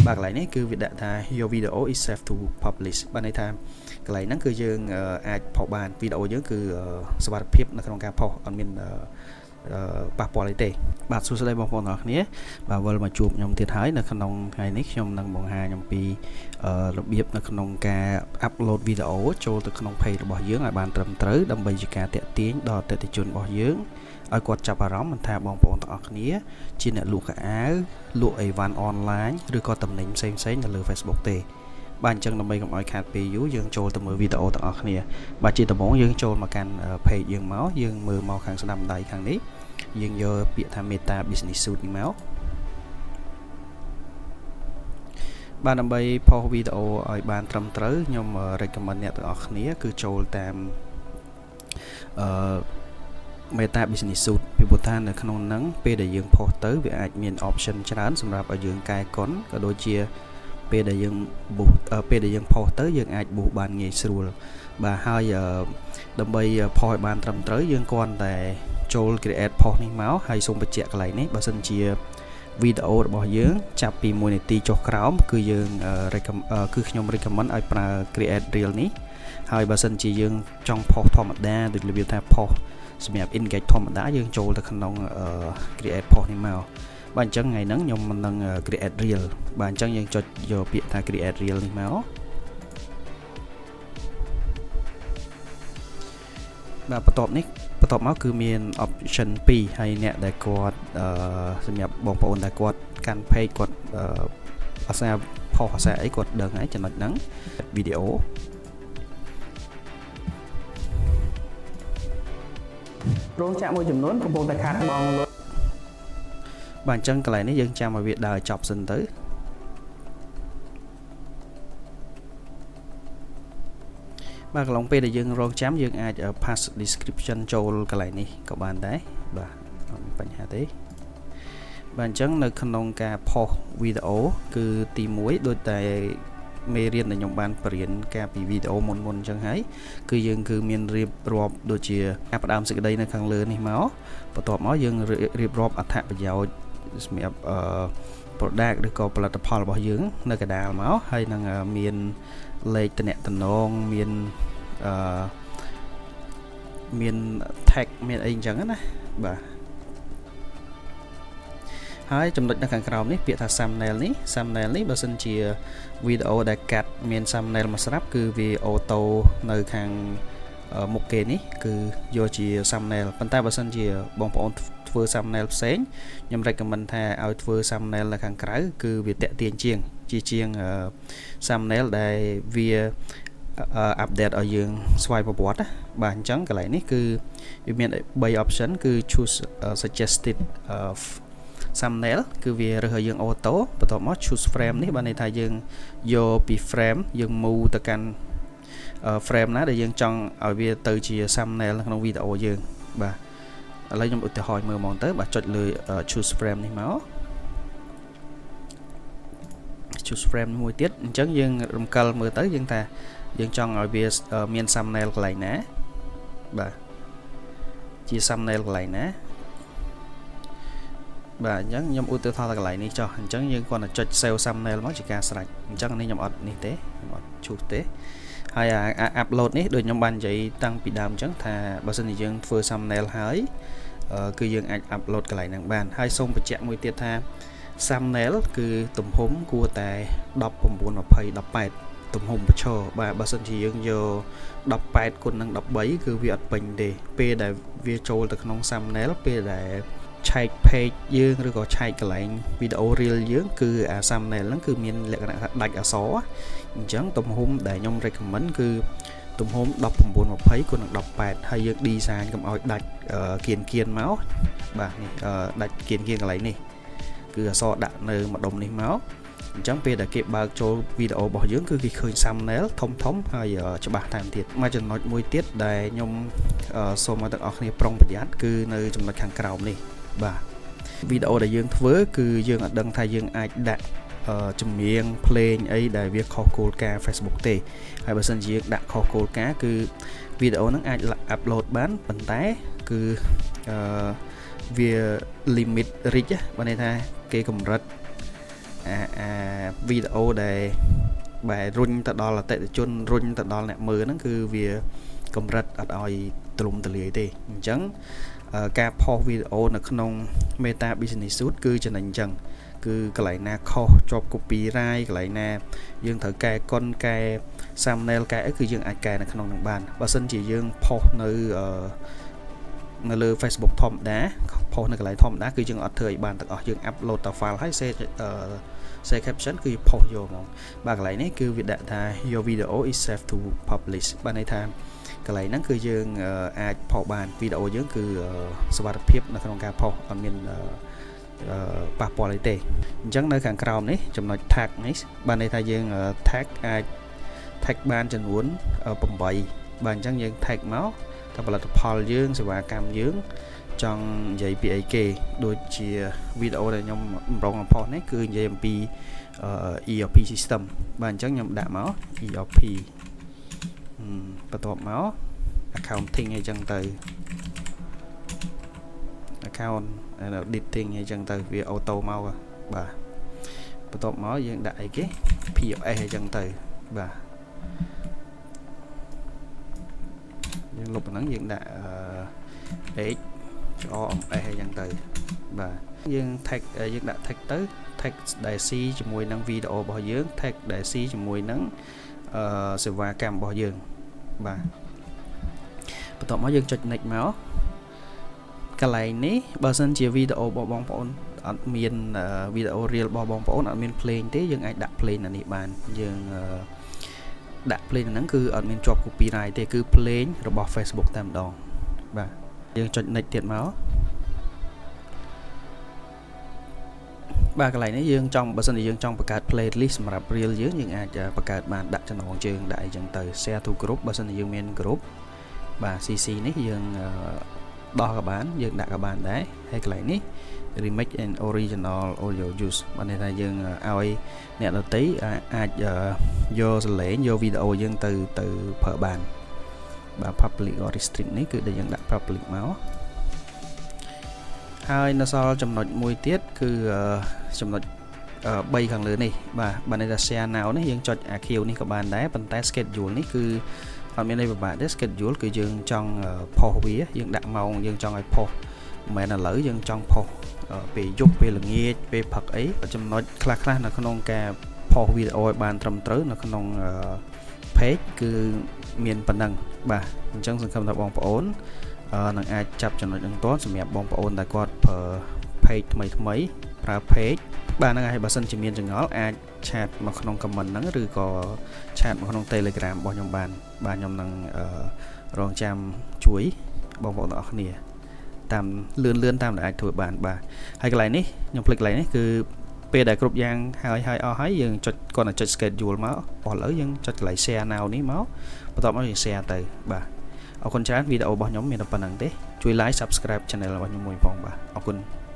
បាទកន្លែងនេះគឺវាដាក់ថា your video is safe to publish បាទន័យថាកន្លែងហ្នឹងគឺយើងអាចផុសបានវីដេអូយើងគឺសុវត្ថិភាពនៅក្នុងការផុសអត់មានប៉ះពាល់អីទេបាទសួស្តីបងប្អូនទាំងអស់គ្នាបាទវិលមកជួបខ្ញុំទៀតហើយនៅក្នុងថ្ងៃនេះខ្ញុំនឹងបង្ហាញអំពីរបៀបនៅក្នុងការ upload វីដេអូចូលទៅក្នុង page របស់យើងឲ្យបានត្រឹមត្រូវដើម្បីជាការតាក់ទាញដល់អតិថិជនរបស់យើងឲ្យគាត់ចាប់អារម្មណ៍មិនថាបងប្អូនទាំងអស់គ្នាជាអ្នកលក់ខោអាវលក់អីវ៉ាន់អនឡាញឬក៏តំណែងផ្សេងៗនៅលើ Facebook ទេបាទអញ្ចឹងដើម្បីកុំឲ្យខាតពេលយូរយើងចូលទៅមើលវីដេអូទាំងអស់គ្នាបាទជាដំបូងយើងចូលមកកាន់ page យើងមកយើងមើលមកខាងស្ដាំដៃខាងនេះយើងយកពាក្យថា Meta Business Suite នេះមកបាទដើម្បីផុសវីដេអូឲ្យបានត្រឹមត្រូវខ្ញុំ recommend អ្នកទាំងអស់គ្នាគឺចូលតាមអឺ Meta Business Suite ពីព្រោះថានៅក្នុងហ្នឹងពេលដែលយើងផុសទៅវាអាចមាន option ច្រើនសម្រាប់ឲ្យយើងកែកុនក៏ដូចជាពេលដែលយើង boost ពេលដែលយើងផុសទៅយើងអាច boost បានងាយស្រួលបាទហើយដើម្បីផុសឲ្យបានត្រឹមត្រូវយើងគ្រាន់តែចូល create post នេះមកហើយសូមបញ្ជាក់កន្លែងនេះបើសិនជាវីដេអូរបស់យើងចាប់ពី1នាទីចុះក្រោមគឺយើងគឺខ្ញុំ recommend ឲ្យប្រើ create reel នេះហើយបើសិនជាយើងចង់ផុសធម្មតាដូចរបៀបថាផុសសម្រាប់ engage ធម្មតាយើងចូលទៅក្នុង create post នេះមកបាទអញ្ចឹងថ្ងៃហ្នឹងខ្ញុំនឹង create reel បាទអញ្ចឹងយើងចុចយកពាក្យថា create reel នេះមកបាទបន្ទាប់នេះបន្ទាប់មកគឺមាន option 2ហើយអ្នកដែលគាត់សម្រាប់បងប្អូនដែលគាត់កាន់ page គាត់អាសាផុសអាសាអីគាត់ដឹងហើយចំណុចហ្នឹងវីដេអូ រោងចក្រមួយចំនួនកំពុងតែខាតបង់លុយ បាទអញ្ចឹងកន្លែងនេះយើងចាំឲ្យវាដើរចប់សិនទៅបាទកន្លងពេលដែលយើងរងចាំយើងអាច pass description ចូលកន្លែងនេះក៏បានដែរបាទអត់មានបញ្ហាទេបាទអញ្ចឹងនៅក្នុងការផុសវីដេអូគឺទី1ដូចតែមេរៀនដែលខ្ញុំបានបរៀនកាលពីវីដេអូមុនមុនអញ្ចឹងហើយគឺយើងគឺមានរៀបរាប់ដូចជាការផ្ដើមសេចក្តីនៅខាងលើនេះមកបន្ទាប់មកយើងរៀបរាប់អត្ថប្រយោជន៍សម្រាប់អឺ product ឬក៏ផលិតផលរបស់យើងនៅកណ្ដាលមកហើយនឹងមានលេខតំណតំណងមានអឺមាន tag មានអីអញ្ចឹងណាបាទហើយចំណុចនៅខាងក្រោមនេះពាក្យថា thumbnail នេះ thumbnail នេះបើសិនជាវីដេអូដែលកាត់មាន thumbnail មកស្រាប់គឺវា auto នៅខាងមុខគេនេះគឺយកជា thumbnail ប៉ុន្តែបើសិនជាបងប្អូនធ្វើ thumbnail ផ្សេងខ្ញុំ recommend ថាឲ្យធ្វើ thumbnail នៅខាងក្រៅគឺវាតាក់ទាញជាងជាជាង thumbnail ដែលវា update ឲ្យយើងស្វ័យប្រវត្តិណាបាទអញ្ចឹងកន្លែងនេះគឺវាមាន3 option គឺ choose suggested thumbnail គឺវារើសឲ្យយើង auto បន្ទាប់មក choose frame នេះបានន័យថាយើងយកពី frame យើង move ទៅកាន់ frame ណាដែលយើងចង់ឲ្យវាទៅជា thumbnail នៅក្នុងវីដេអូយើងបាទឥឡូវខ្ញុំឧទាហរណ៍មើលហ្មងទៅបាទចុចលើ choose frame នេះមក choose frame មួយទៀតអញ្ចឹងយើងរំកិលមើលទៅយើងថាយើងចង់ឲ្យវាមាន thumbnail កន្លែងណាបាទជា thumbnail កន្លែងណាបាទអញ្ចឹងខ្ញុំឧទាហរណ៍តែកន្លែងនេះចុះអញ្ចឹងយើងគ្រាន់តែចុច save thumbnail មកជាការស្រេចអញ្ចឹងនេះខ្ញុំអត់នេះទេខ្ញុំអត់ choose ទេហើយអា upload នេះដូចខ្ញុំបាននិយាយតាំងពីដើមអញ្ចឹងថាបើសិនជាយើងធ្វើ thumbnail ហើយគឺយើងអាច upload កន្លែងហ្នឹងបានហើយសូមបញ្ជាក់មួយទៀតថា thumbnail គឺទំហំគួរតែ19 20 18ទំហំបញ្ឈរបាទបើសិនជាយើងយក18គុណនឹង13គឺវាអត់ពេញទេពេលដែលវាចូលទៅក្នុង thumbnail ពេលដែលឆែក page យើងឬក៏ឆែកកន្លែងវីដេអូ reel យើងគឺអា thumbnail ហ្នឹងគឺមានលក្ខណៈថាដាច់អក្សរអញ្ចឹងទំហំដែលខ្ញុំ recommend គឺទំហំ19 20គុណនឹង18ហើយយើង design កុំឲ្យដាច់គៀនគៀនមកបាទនេះដាច់គៀនគៀនកន្លែងនេះគឺអក្សរដាក់នៅម្ដុំនេះមកអញ្ចឹងពេលដែលគេបើកចូលវីដេអូរបស់យើងគឺគេឃើញ thumbnail ធំធំហើយច្បាស់ថែមទៀតមួយចំណុចមួយទៀតដែលខ្ញុំសូមឲ្យទាំងអស់គ្នាប្រុងប្រយ័ត្នគឺនៅចំណុចខាងក្រោមនេះបាទវីដេអូដែលយើងធ្វើគឺយើងអត់ដឹងថាយើងអាចដាក់ចម្រៀងភ្លេងអីដែលវាខុសគោលការណ៍ Facebook ទេហើយបើសិនជាយើងដាក់ខុសគោលការណ៍គឺវីដេអូហ្នឹងអាច upload បានប៉ុន្តែគឺអឺវា limit reach បើន័យថាគេកម្រិត អាអាវីដេអូដែលបែរុញទៅដល់អតិថិជនរុញទៅដល់អ្នកមើលហ្នឹងគឺវាកម្រិតអត់ឲ្យទ្លំទលាយទេអញ្ចឹងការផុសវីដេអូនៅក្នុង Meta Business Suite គឺចំណេញអញ្ចឹងគឺកន្លែងណាខុសជាប់ copyright កន្លែងណាយើងត្រូវកែកុនកែ thumbnail កែអីគឺយើងអាចកែនៅក្នុងនឹងបានបើសិនជាយើងផុសនៅលើ Facebook ធម្មតាផុសនៅកន្លែងធម្មតាគឺយើងអត់ធ្វើឲ្យបានទាំងអស់យើង upload តែ file ហើយ say caption គឺផុសយកហ្មងបាទកន្លែងនេះគឺវាដាក់ថា "Your video is safe to publish" បាទន័យថាកន្លែងហ្នឹងគឺយើងអាចផុសបានវីដេអូយើងគឺសុវត្ថិភាពនៅក្នុងការផុសអត់មានប៉ះពាល់អីទេអញ្ចឹងនៅខាងក្រោមនេះចំណុច tag នេះបានន័យថាយើង tag អាច tag បានចំនួន8បាទអញ្ចឹងយើង tag មកថាផលិតផលយើងសេវាកម្មយើងចង់និយាយពីអីគេដូចជាវីដេអូដែលខ្ញុំបំរុងបំផុសនេះគឺនិយាយអំពី ERP system បាទអញ្ចឹងខ្ញុំដាក់មក ERP បន្ទាប់មក accounting អីចឹងទៅ account editing អីចឹងទៅវា auto មកបាទបន្ទាប់មកយើងដាក់អីគេ POS អីចឹងទៅបាទយើងលុបហ្នឹងយើងដាក់ H HRMS អីចឹងទៅបាទយើង tag យើងដាក់ tag ទៅ tag ដែលស៊ីជាមួយនឹងវីដេអូរបស់យើង tag ដែលស៊ីជាមួយនឹងអឺសេវាកម្មរបស់យើងបាទបន្ទាប់មកយើងចុច next មកកន្លែងនេះបើសិនជាវីដេអូរបស់បងប្អូនអត់មានវីដេអូ reel របស់បងប្អូនអត់មានភ្លេងទេយើងអាចដាក់ភ្លេងនៅនេះបានយើងដាក់ភ្លេងហ្នឹងគឺអត់មានជាប់ copyright ទេគឺភ្លេងរបស់ Facebook តែម្ដងបាទយើងចុច next ទៀតមកបាទកន្លែងនេះយើងចង់បើសិនជាយើងចង់បង្កើត playlist សម្រាប់ reel យើងយើងអាចបង្កើតបានដាក់ចំណងជើងដាក់អីចឹងទៅ share to group បើសិនជាយើងមាន group បាទ CC នេះយើងដោះក៏បានយើងដាក់ក៏បានដែរហើយកន្លែងនេះ remix and original audio use បានន័យថាយើងឲ្យអ្នកដទៃអាចយកសំឡេងយកវីដេអូយើងទៅទៅប្រើបានបាទ public or restrict នេះគឺដែលយើងដាក់ public មកហើយនៅសល់ចំណុចមួយទៀតគឺចំណុច3ខាងលើនេះបាទបានន័យថា share now នេះយើងចុច AQ នេះក៏បានដែរប៉ុន្តែ schedule នេះគឺអត់មានអីពិបាកទេ schedule គឺយើងចង់ផុសវាយើងដាក់ម៉ោងយើងចង់ឲ្យផុសមិនមែនឥឡូវយើងចង់ផុសពេលយប់ពេលល្ងាចពេលព្រឹកអីចំណុចខ្លះខ្លះនៅក្នុងការផុសវីដេអូឲ្យបានត្រឹមត្រូវនៅក្នុង page គឺមានប៉ុណ្ណឹងបាទអញ្ចឹងសង្ឃឹមថាបងប្អូននឹងអាចចាប់ចំណុចនឹងតសម្រាប់បងប្អូនដែលគាត់ប្រើ page ថ្មីថ្មីប្រើ page បាទហ្នឹងហើយបើសិនជាមានចម្ងល់អាច chat មកក្នុង comment ហ្នឹងឬក៏ chat មកក្នុង Telegram របស់ខ្ញុំបានបាទខ្ញុំនឹងរងចាំជួយបងប្អូនទាំងអស់គ្នាតាមលឿនលឿនតាមដែលអាចធ្វើបានបាទហើយកន្លែងនេះខ្ញុំភ្លេចកន្លែងនេះគឺពេលដែលគ្រប់យ៉ាងហើយហើយអស់ហើយយើងចុចគាត់តែចុច schedule មកបោះឥឡូវយើងចុចកន្លែង share now នេះមកបន្ទាប់មកយើង share ទៅបាទអរគុណច្រើនវីដេអូរបស់ខ្ញុំមានតែប៉ុណ្ណឹងទេជួយ like subscribe channel របស់ខ្ញុំមួយផងបាទអរគុណ។